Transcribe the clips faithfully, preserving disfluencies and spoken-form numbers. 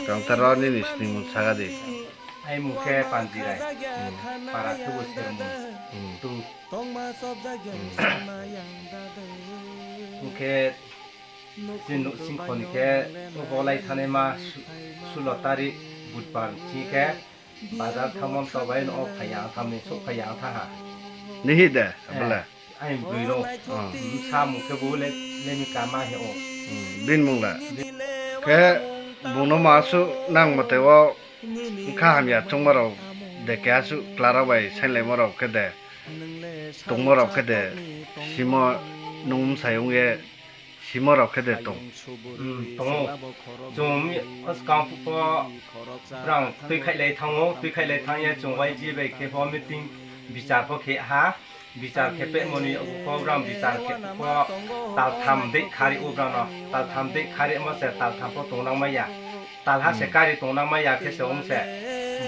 Tang taro nini sningmung saga di. Ai mung khe Panjirai. Para khe bo Sermung. Tu. Mung khe chini nouh singkho ni khe, o bo lai thanai ma su-, sulo tarik Budbar ching khe, bazar thanngmo mta bai no o phai ya tha mi, souhphai ya tha ha. Nihi de, abo le? Ai boi rao. Bsa mung khe bo le, le mi kama he o. Bini mung le? Khe bung no ma suh nang mate wo bkha hamya choungmo rao de keha suh kla rao bai sainglaimo rao khe de, tongmo rao khe de, simo nung bsayong ye, simo rao khe de tong. Tong ou. Chung mi skang phuh pho brang tuikhaihlai thanng ou, tuikhaihlai thanng ye chung Y G A bai khe pho meeting bichar pho khe ha. Bichar khe pehmo ni yag pho brang bichar khe pho taltham dei khari ou brang no. Taltham dei kharimo se taltham pho tongnang mai ya. Talha se kari tongnang mai ya khe se ong se.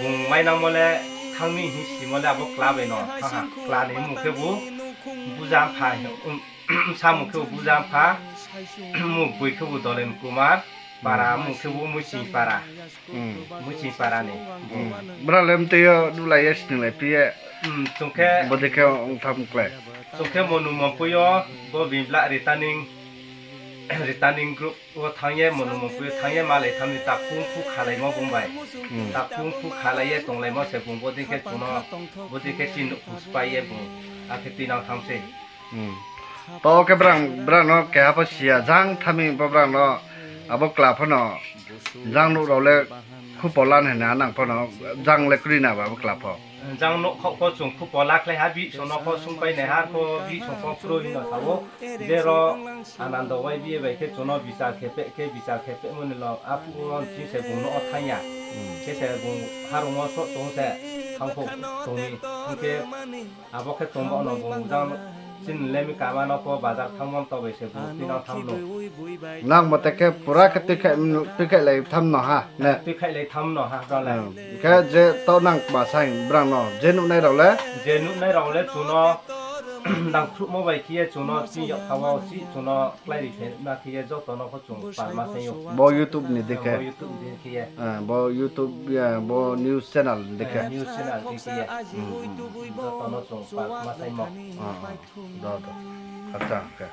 Bung mainangmo le thanng mi hing simo le abo kla bai no thanng ha. Kla ni mung khe bu Buja Mpha, bsa mung khe bu Buja Mpha, mung boi khe bu Dolen Kumar, para mung khe bu Muiching para. Muiching para ni. Brao le mtui yo dulai ye sninglai phi ye. Chung khe bodei khe ong tham klái. Chung khe Monu Mompui yo bo bini bla returning, returning group wo thanng ye, Monu Mompui yo thanng ye malai tham ni takhu mkhu khalaimo bung bai. Takhu mkhu khalai ye tonglaimo se bung bodei khe chung no, bodei khe chini nouhkhong sphái ye bung, akhe tuinang tham sei. To khe brang, brang no keha pho si ya, jang tha mi pho brang no, abo kla pho no, jang nouh rao le khupo la ni hna nang pho no, jang le kroi na ba abo kla pho. Jang nouh khaoh pho chung khupo la khlai ha, bihsong no pho sungpai nai ha, arpho bihsong pho kroi hing no sa ou. Je ro Anando Y B A bai khe chung no bichar khe peh khe, bichar khe pehmo ni lo, aphuh wo ching se bung no o thanng ya. Khe se bung harung wo soh tong se, thanng pho tong mi. Hing khe abo khe tong ba no bung jang chini le mi kama no pho bazar thanngmo mta bai se bung tuinang tham no. Nang mate khe pura khe tuikhaihlai tham no ha, ne? Tuikhaihlai tham no ha, brao le. Khe je taoh nang kma saing brang no, je nuhnai rao le? Je nuhnai rao le chung no nangkhruhmo bai khe ye chung no chini yak kha wo chih chung no kláiri phe na khe ye joto no pho chung palma saing ou. Bo YouTube ni dei khe? Bo YouTube ni dei khe ye. Bo YouTube, bo news channel ni dei khe? News channel dei khe ye. Joto no chung palma saingmo. Do, do. Acha, khe.